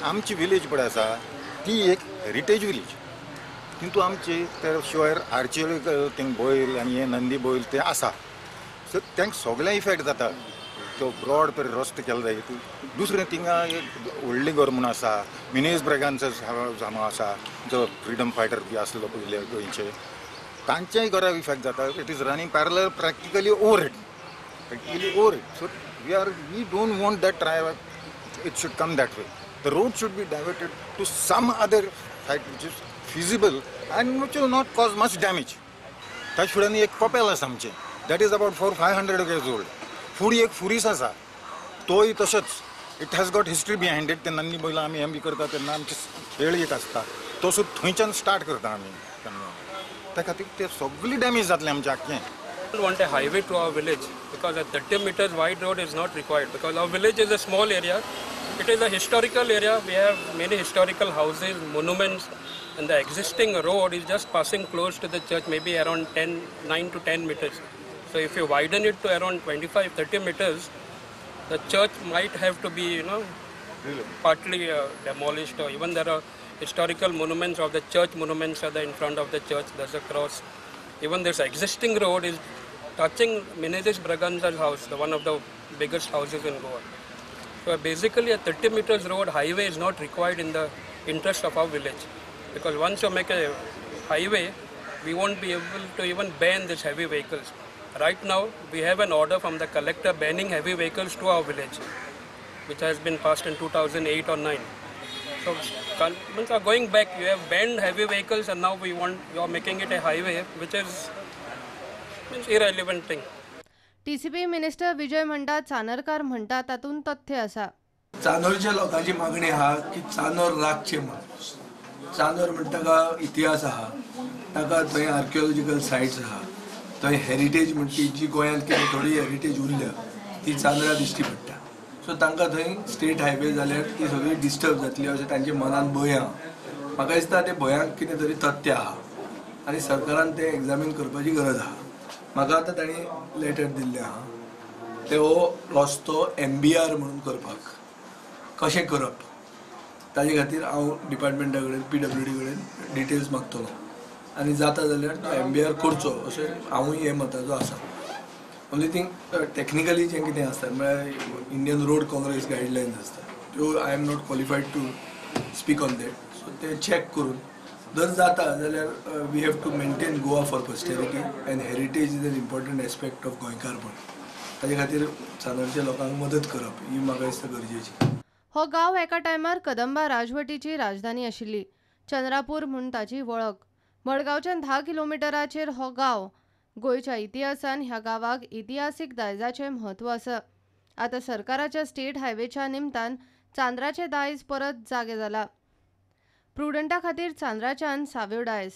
आमची विलेज पळय आसा ती एक हेरिटेज विलेज, तितून आमचे त्या शिवाय आर्चियोलॉजिकल थिंग बैल आनी हे नंदी बैल ते आसा, सो तांकां सगळें इफेक्ट जाता. तो ब्रॉड तर रस्तो केलो जाय. दुसरें थिंगा एक व्हडलें घर म्हूण आसा, मिनेज ब्रेगांचो जामो आसा जो फ्रिडम फायटर बी आसलो पयले गोंयचे, तांचेय घराक इफेक्ट जाता. It is running parallel practically over it, practically over it. So we don't want that traffic, it should come that way. The road should be diverted to some other site which is feasible and which will not cause much damage. ताच्या फुड्यान एक कपेल आसा आमचें, that is about 400-500 years old. फुडें एक फुरीस आसा, तोय तशेंच it has got history behind it. ते नंदी बैलां आमी हें बी करता तेन्ना आमचे खेळ एक आसता तो सुद्दां थंयच्यान स्टार्ट करता आमी तेन्ना, त्या खातीर ते सगळी डॅमेज जातलें आमचें आख्खें. We want a highway to our village because a 30 meters wide road is not required because our village is a small area. It is a historical area. We have many historical houses, monuments, and the existing road is just passing close to the church, maybe around 9 to 10 meters. So if you widen it to around 25-30 meters, the church might have to be, you know, partly demolished, or even there are historical monuments of the church, monuments are there in front of the church, there's a cross. Even this existing road is touching Menezes Braganza's house, the one of the biggest houses in Goa. So basically a 30 meters road highway is not required in the interest of our village, because once you make a highway, we won't be able to even ban these heavy vehicles. Right now, we have an order from the collector banning heavy vehicles to our village, which has been passed in 2008 or 9. So, going back, you have banned heavy vehicles and now you are making it a highway, which is irrelevant thing. TCP minister Vijay म्हणटा चांदरकार म्हणटा तातूंत तथ्य आसा. चांदोरच्या लोकांची मागणी आहा की चांदोर राखचें म्हूण. चांदोर म्हणटा ताका इतिहास आहा, ताका थंय आर्किओलॉजिकल सायट्स आहा, थंय हेरिटेज म्हणटी जी गोंयांत कितें थोडी हेरिटेज उरल्या ती चांदरा दिश्टी पडटा. सो तांकां थंय स्टेट हायवे जाल्यार ती सगळी डिस्टर्ब जातली अशें तांच्या मनान भंय आहा. म्हाका दिसता ते भंयांक कितें तरी तथ्य आहा आनी सरकारान तें एग्जामीन करपाची गरज आहा. म्हाका आतां तांणी लेटर दिल्लें आहा ते हो रस्तो MBR म्हणून करपाक कशें करप ताजे खातीर हांव डिपार्टमेंटा कडेन PWD कडेन डिटेल्स मागतलो आनी जाता जाल्यार तो MBR करचो अशें हांवूय हे मताचो आसा. ओनली थिंग टॅक्निकली जें कितें आसता म्हळ्यार इंडियन रोड काँग्रेस गायडलायन्स आसता त्यो I am not qualified to speak on that. So ते चॅक करून जर जाता जाल्यार we have to maintain Goa for posterity and heritage is an important aspect of गोंयकारपण. ताजे खातीर चांदोरच्या लोकांक मदत करप ही म्हाका दिसता गरजेची. हो गांव एका टायमार कदंबा राजवटीची राजधानी आशिल्ली. चंद्रापूर म्हूण ताची वळख. मडगांवच्यान 10 किलोमिटराचेर हो गांव. गोंयच्या इतिहासान ह्या गांवाक इतिहासीक दायजाचें म्हत्व आसा. आतां सरकाराच्या स्टेट हायवेच्या निमतान चांद्राचें दायज परत जागे जाला. प्रुडंटा खातीर चांद्राच्यान साव्यो डायस.